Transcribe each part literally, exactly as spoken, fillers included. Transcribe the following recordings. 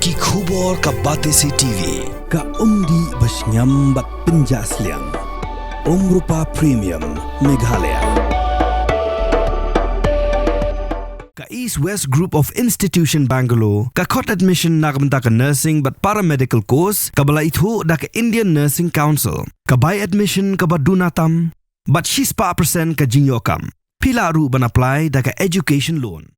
Ki khubor ka Batesi T V, ka umdih ba shngiam bad pynjah sliang. Umrupa Premium, Meghalaya. Ka East West Group of Institution Bangalore, ka khot admission na ka bynta ka nursing bad paramedical course, kaba la ithuh da ka Indian Nursing Council, ka bai admission kaba duna tam, bad shispah percent ka jingïoh kam. Phi lah ruh ban apply da ka education loan.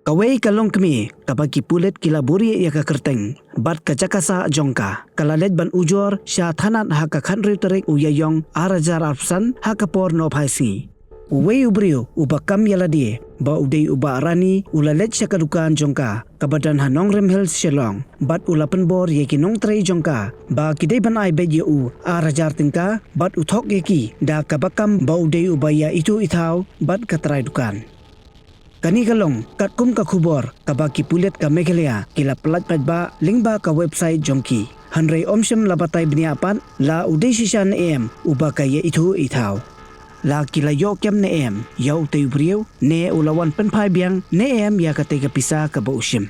Kawei ka longkmie, kaba ki pulit ki la buhrieh ïa ka kyrteng bad ka jaka sah jong ka, ka la leit ban ujor sha thanat ha ka khathynriew tarik u Ïaïong ar hajar arphew san ha ka por nongphaisngi. Uwei u briew uba kam ïa lade ba u dei u Bah Rani u la leit sha ka dukan jong ka, kaba don ha Nongrim Hills, Shillong, bad u la pynbor ïa ki nongtrei jong ka ba ki dei ban ai beit ïa u ar hajar tyngka bad u thok ïa ki da kaba kam ba u dei uba ïaithuh ithaw bad ka trai dukan. Kane ka long katkum ka khubor kaba ki pulit ka Meghalaya ki la pyllait paidbah lyngba ka website jong ki. Hynrei ym shym la batai bniah pat la u dei shisha ne em uba ka ïaithuh ithaw. La ki la ïoh kem ne em ïa utei u briew, ne u la wan pynphai biang ne em ïa katei ka pisa kaba u shim.